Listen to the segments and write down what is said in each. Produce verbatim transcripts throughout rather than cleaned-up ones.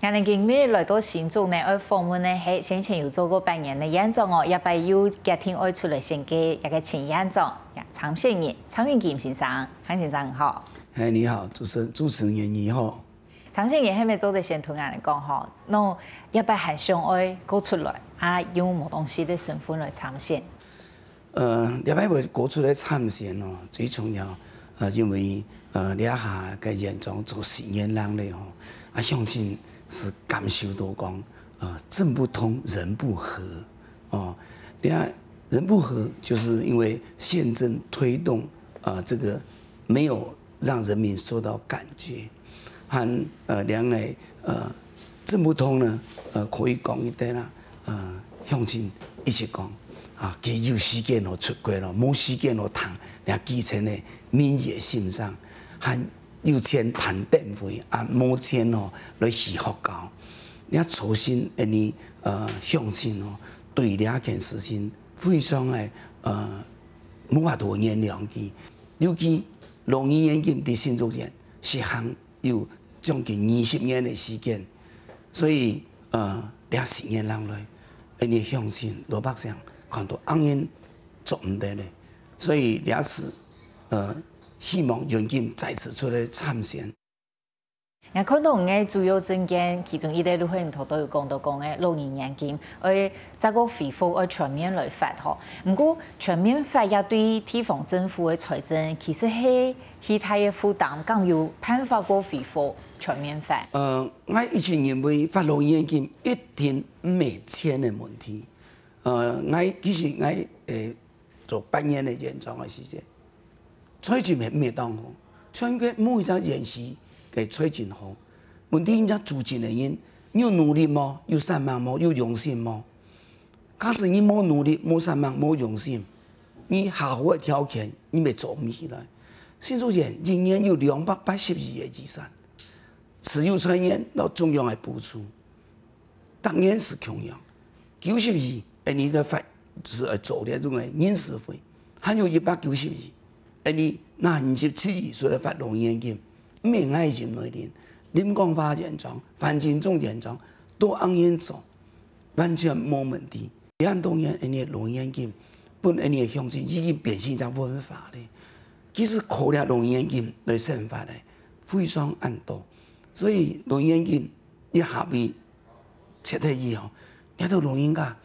𠊎等今晡日來到新竹呢，愛訪問个係先前有做過八年个縣長哦，這擺又決定愛出來選个一个前縣長，呀，參選人，蔡永金先生，蔡先生你好。哎，你好，主持人，主持人你好。參選人係毋係做得先同𠊎等講吼，喏，這擺還想愛過出來，啊，用無當時个身份來參選？ 呃，這擺會過出來參選哦，最重要，呃，因為呃，這下个縣長做四年零了吼，啊，鄉親是感受到講，啊，政不通人不和哦，這人不和，就是因為縣政推動啊，這個沒有讓人民受到感覺，和呃，兩个呃，政不通呢，呃，可以講一點啦，呃，鄉親一直講。 啊，佢有時間哦出國咯，無時間哦聽，連基層个民意个心聲，還有錢辦燈會啊，無錢哦來起學校。你看初心，恁呢呃鄉親哦，對這件事情非常个呃無法度原諒佢，尤其老人院今在新竹縣實行有將近二十年个時間，所以呃，這四年零來，恁呢鄉親老百姓看到恁樣做毋得了，所以這次呃，希望永金再次出來參選。 𠊎看到你个主要政見，其中一个路線圖都有講到講个老人院金，愛再過恢復，愛全面來發吼。毋過全面發也對地方政府个財政其實係巨大个負擔，敢有辦法過恢復全面發？呃，𠊎一直認為發老人院金一定毋係錢个問題。呃，𠊎其實𠊎誒做八年个縣長个時節，財政係毋係當好，全國無一隻縣市个財政好。問題人家住進个人，你有努力無？有煞猛無？有用心無？假使你無努力、無煞猛、無用心，你下好个條件，你乜做毋起來。新竹縣一年有兩百八十億个預算，自有財源摎中央个補助，逐年係共樣，九十億，恁呢來發係愛做這種个人事費，還有一百九十億，恁呢拿二十七億出來發老人院金，毋係𠊎任內人，林廣華縣長、范金忠縣長都恁樣做，完全無問題。 這恁多年，𠊎等个老人院金，分𠊎等个鄉親已經變成一隻文化了。其實靠這老人院金來生活个，非常恁多。所以老人院金一下被撤忒以後，這兜老人家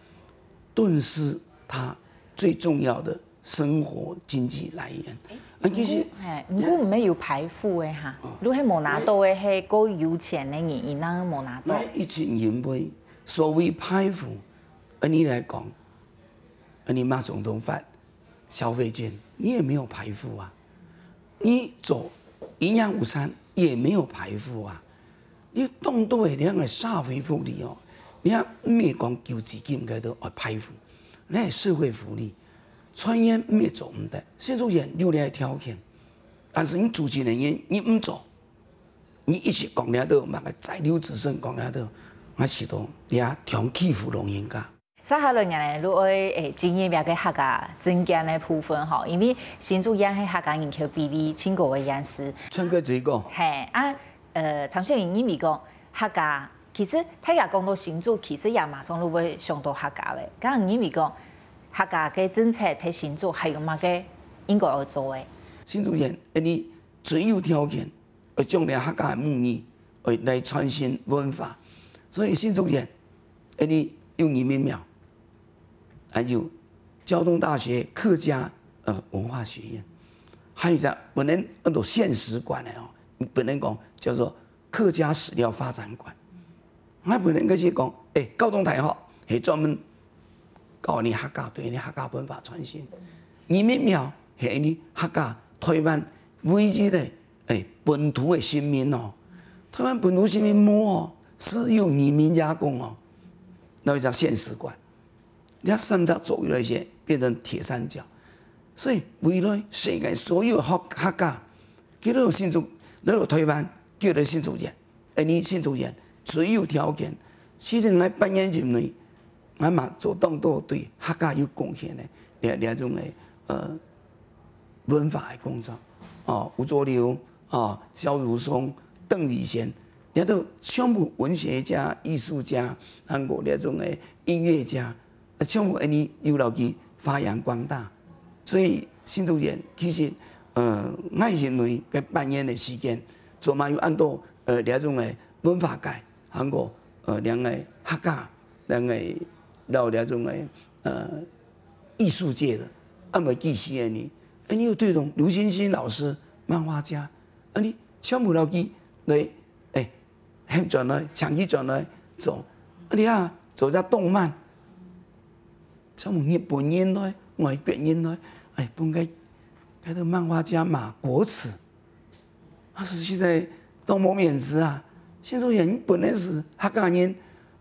頓失他最重要的生活經濟來源。啊，其實，嘿，毋過毋係有排富个哈，如果無拿到个係較有錢个人，佢正無拿到。𠊎一直認為，所謂排富， 恁呢來講，恁呢馬總統發消費券，你也沒有排富啊。你做營養午餐也沒有排富啊。你當多个這樣个社會福利哦，你也毋係講救濟金該兜愛排富，那社會福利，財源毋係做毋得，新竹縣有這條件，但是你住進个人你毋做， 你一直講了都，麼个在留子孫講了都，𠊎試著這樣欺負老人家。接下來呢，就愛誒進入這个客家政見个部分吼，因為新竹縣係客家人口比例盡高个縣市。全國最高。嘿，啊，呃，參選人認為講客家，其實大家講到新竹，其實也馬上就會想到客家咧。該你認為講客家个政策在新竹還有麼个應該愛做个？新竹縣，恁呢最有條件 愛將這客家个母語愛來傳承文化。所以新竹縣，恁呢有義民廟，還有交通大學客家呃文化學院，還有一隻本來安到現史館个哦，本來講叫做客家史料發展館。 𠊎本來該時講，誒，交通大學係專門教你客家，對你客家文化傳承。義民廟係你客家台灣唯一个誒本土个神明哦。台灣本土神明無哦，只有義民爺公哦。那一隻現史館，你看三隻左右那些變成鐵三角，所以未來世界所有客客家，佢都有新竹，都有台灣，佢都有新竹縣。 恁呢新竹縣最有條件。其實𠊎八年任內，𠊎嘛做當多對客家有貢獻个這這種个呃文化个工作。哦，吳濁流，哦，蕭如松、鄧雨賢，這兜全部文學家、藝術家，還有這種个音樂家，啊，全部恁呢有摎佢發揚光大。所以新竹縣其實，呃，𠊎認為該半年个時間，做嘛有恁多，呃，這種个文化界，還有，呃，兩个客家，兩个摎這種个，呃，藝術界的，恁會記事个人，恁呢有推動劉欣欣老師，漫畫家，恁呢全部摎佢來，哎，喊轉來，請佢轉來做，恁呢啊，做隻動漫，全部日本人來，外國人來，哎，分該，該个漫畫家馬國慈， 啊，實在當無面子啊！新竹縣本來係客家人，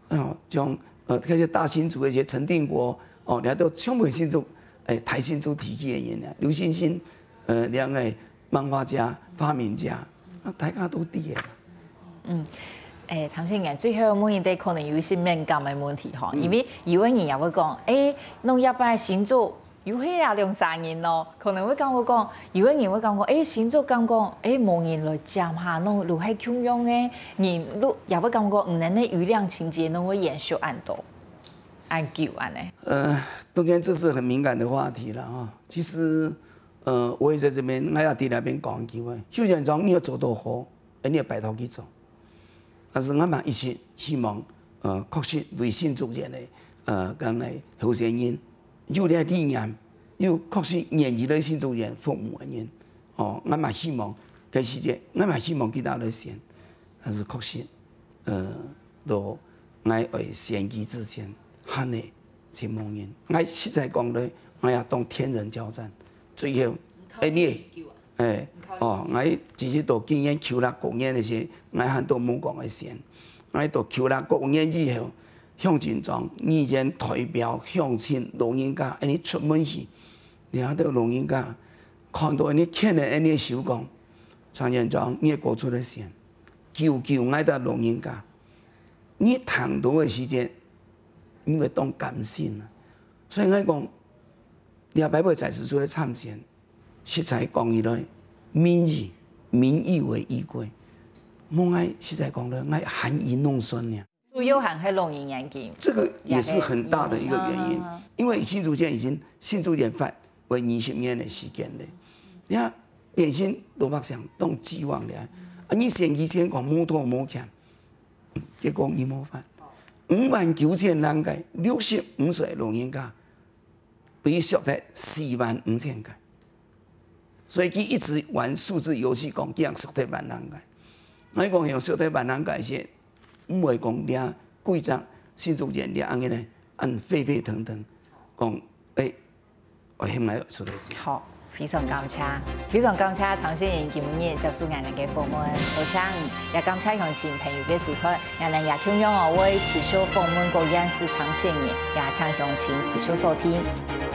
哦，像，呃，該兜大新竹个一些陳定國，哦，這兜全部新竹，哎，大新竹地區个人啊，劉欣欣，呃，兩个漫畫家、發明家，啊，大家都知个。嗯，哎，張先生，最後問一個可能有一些敏感个問題吼，因為有个人也會講，哎，農業个新竹 有係啊，兩三年咯，可能會感覺講，有个人會感覺，哎，新竹感覺，哎，無人來接下，攏都係共樣个，人都也會感覺，嗯，恁呢餘量情節攏會延續恁多，恁久恁呢。呃，當然這是很敏感的話題了哈。其實，呃，我也在這邊，我也在那邊講一句話，邱縣長你要做到好，你要拜託佢做。 但是𠊎嘛一直希望，呃，確實為新竹縣个，呃，講个候選人，有這理念，又確實願意來新竹縣服務个人，哦，𠊎嘛希望，該時節，𠊎嘛希望佢兜來選，但是確實，呃，到𠊎愛選舉之前，還係真無人。𠊎實在講咧，𠊎也當天人交戰，最後，哎，你， 哎，哦，𠊎其實到今年九六九年个時，𠊎還都無講个先。𠊎到九六九年以後，鄉親莊議員代表鄉親老人家恁呢出門去，然後老人家看到恁呢牽个恁呢手講，張縣長，你過出來先，救救𠊎兜老人家。你聽到个時節，你會當感性啊。所以𠊎講，你也擺尾在此出來參選， 實在講起來，民意，民意為依歸。無𠊎實在講咧，𠊎含飴弄孫呢。主要還係老人眼睛。這個也是很大的一個原因，因為新竹縣已經，新竹縣發為二十年的時間了。你看，變成老百姓當寄望了。啊，你選舉前講無拖無欠，結果你無發。五萬九千人个六十五歲老人家， 被削忒四萬五千个。所以佢一直玩數字遊戲，講佢用削忒萬零个。𠊎講用削忒萬零个時，毋會講這規隻新竹縣這恁呢，恁沸沸騰騰，講，哎，我現在出來選。好，非常感謝，非常感謝張先生今日接受𠊎等个訪問，多謝你，也感謝鄉親朋友个收看。 𠊎等也共樣哦，會持續訪問各縣市參選人，也請鄉親持續鎖定。